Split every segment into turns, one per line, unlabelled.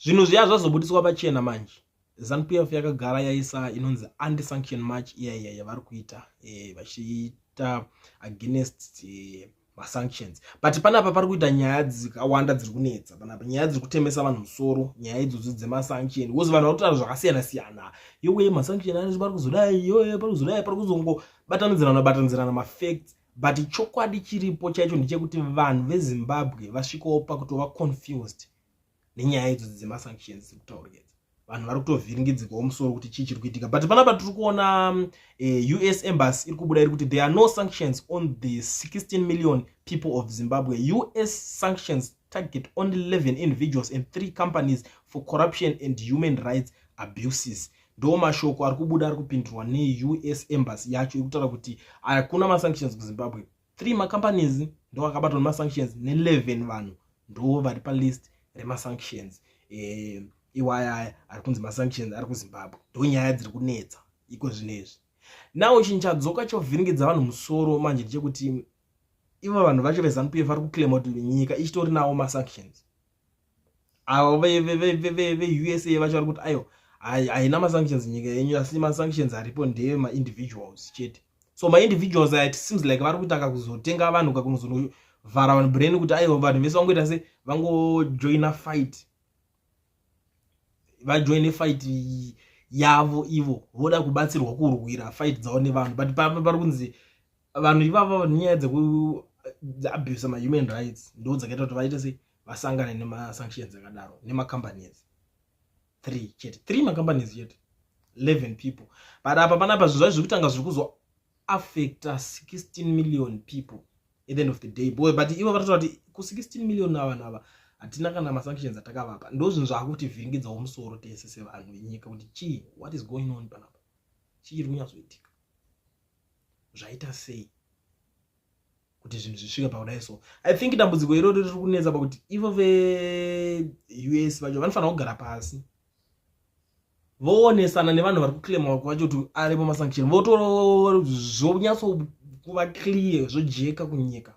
Zvinhu zviya zvazobudiswa pachena manje. ZANU-PF yakagara yaisa inonzi anti-sanction march iya iya yavari kuita vachiita against masanctions, but panapa pari kuita nyaya dzakawanda dziri kunetsa panapa, nyaya dziri kutemesa vanhu musoro, nyaya idzodzo dzemasanction, because vanhu vari kutaura zvakasiyana siyana. Yowe, masanction ari pari kuzodai, yowe, pari kuzodai, pari kuzongobatanidzirana batanidzirana mafacts, but chokwadi chiripo chaicho ndechekuti vanhu veZimbabwe vasvikawo pakutova confused nenyaya idzodzo dzemasanctions dziri kutaurika idzi. Vanhu vari kutovhiringidzikawo musoro kuti chii chiri kuitika. But panapa tiri kuona US Embassy iri kubuda iri kuti there are no sanctions on the 16 million people of Zimbabwe. US sanctions target only 11 individuals and 3 companies for corruption and human rights abuses. Ndo mashoko ari kubuda ari kupindurwa neUS Embassy yacho, iri kutaura kuti hakuna masanctions kuZimbabwe. 3 macompanies ndo akabatwa nemasanctions ne11 vanhu ndo vari palist remasanctions iwaya ari kunzi masanctions ari kuZimbabwe. Ndo nyaya dziri kunetsa iko zvinezvi. Now chinhu chadzoka chovhiringidza vanhu musoro manje ndechekuti ivo vanhu vacho veZANU PF vari kuclaima kuti nyika ichitori nawo masanctions. Avo veUSA vacho vari kuti aiwa, haina masanctions nyika yenyu, asi masanctions aripo ndeyemaindividuals chete. So maindividuals aya, it seems like vari kuita kakuzotenga vanhu, kakuzonovhara vanhu brain kuti aiwa, vanhu vese vangoita se vangojoina fight, vajoine fight yavo ivo voda kubatsirwa kurwira fight dzavo nevanhu. But pari kunzi vanhu ivavo nenyaya dzekuabusa mahuman rights ndo dzakaita kuti vaite sei, vasangane nemasanctions akadaro, nemacompanies 3 chete, 3 macompanies chete, 11 people. But apa panapa zvinhu zvacho zviri kutanga zviri kuzoaffecta 16 million people at the end of the day. But ivo varitaura kuti ku16 million avanhu ava hatina kana masanctions atakavapa. Ndo zvinhu zvaakutivhiringidzawo musoro tese sevanhu venyika kuti chii, what is going on panapa, chii chiri kunyatsoitika, zvaita sei kuti zvinhu zvisvike pakudai? So I think dambudziko iroro riri kunetsa pakuti ivo veUS vacho vanofanira kugara pasi voonesana nevanhu vari kuclaima vacho kuti aripo masanction, zvonyatsokuva clear, zvojeka kunyika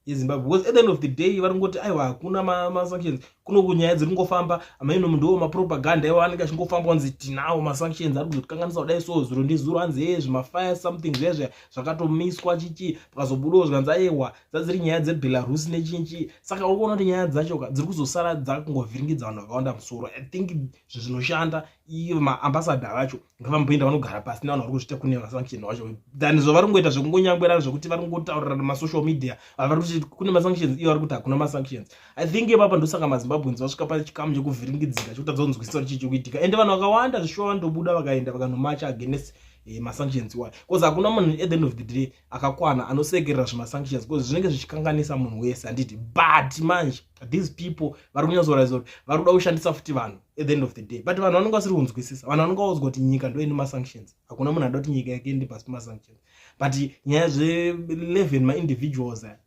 yeZimbabwe, because at the end of the day vari kungoti aiwa, hakuna masanctions kuno, kunyaya dziri kungofamba amaino ndo mapropaganda iwo anenge achingofamba kunzi tinawo masanctions ari kuzotikanganisa kudai. So zuro ndizuro hanzi e zvimafire something zvezve zvakatomiswa chichi, pakazobudawo zvikanzi aiwa, dzadziri nyaya dzeBelarus nechinchi. Saka uri kuona kuti nyaya dzacho dziri kuzosara dzakungovhiringidza vanhu vakawanda musoro. I think zvinhu zvinoshanda, iyo maambassador vacho ngavamboenda vanogara pasi nevanhu vari kuzvita kune masanction vacho than zvavari kungoita zvekungonyangwerana, zvekuti vari kungotaurirana masocial media, vari kuti kune masanctions, iyo vari kuti hakuna masanctions. I think ipapa ndosaka maZimbabweans vasvika pachikamu chekuvhiringidzika, chekutadza kunzwisisa kuti chii chikuitika. Ende vanhu vakawanda zvishuwa vandobuda vakaenda vakanomacha against masanctions iwayo, because hakuna munhu at the end of the day akakwana anosekerera zvemasanctions, because zvinenge zvichikanganisa munhu wese, handiti? But manje these people vari kunyatsoratidza kuti vari kuda kushandisa futi vanhu at the end of the day, but vanhu vanonge vasiri kunzwisisa. Vanhu vanonge vaudzwa kuti nyika ndo ine masanctions. Hakuna munhu anoda kuti nyika yake ende pasi pemasanctions, but nyaya zve11 maindividuals aya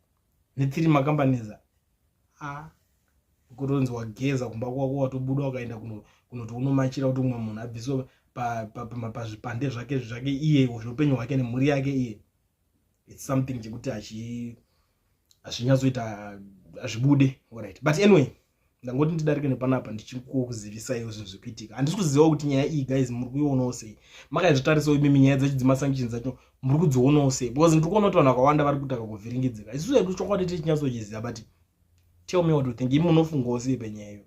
ne3 macompanies a kutonzi wageza kumba kwako, watobuda wakaenda kunoti unomachira kuti umwe munhu abviswe pazvipande zvake zvake iye, zveupenyu hwake nemhuri yake iye, it's something chekuti hazvinyatsoita, hazvibude. Alright, but anyway, ndangoti ndidarike nepanapa ndichikukuzivisaiwo zvinhu zvekuitika. Handisi kuziva kuti nyaya iyi, guys, muri kuionawo sei? Makaizvitarisawo imimi nyaya dzacho dzemasanctions dzacho muri kudzionawo sei? Because ndiri kuona kuti vanhu vakawanda vari kutaka kuvhiringidzika. Isusu hedu chokwadi tichinyatsochiziva, but tell me what you think. Imi munofungawo sei panyaya iyoyo?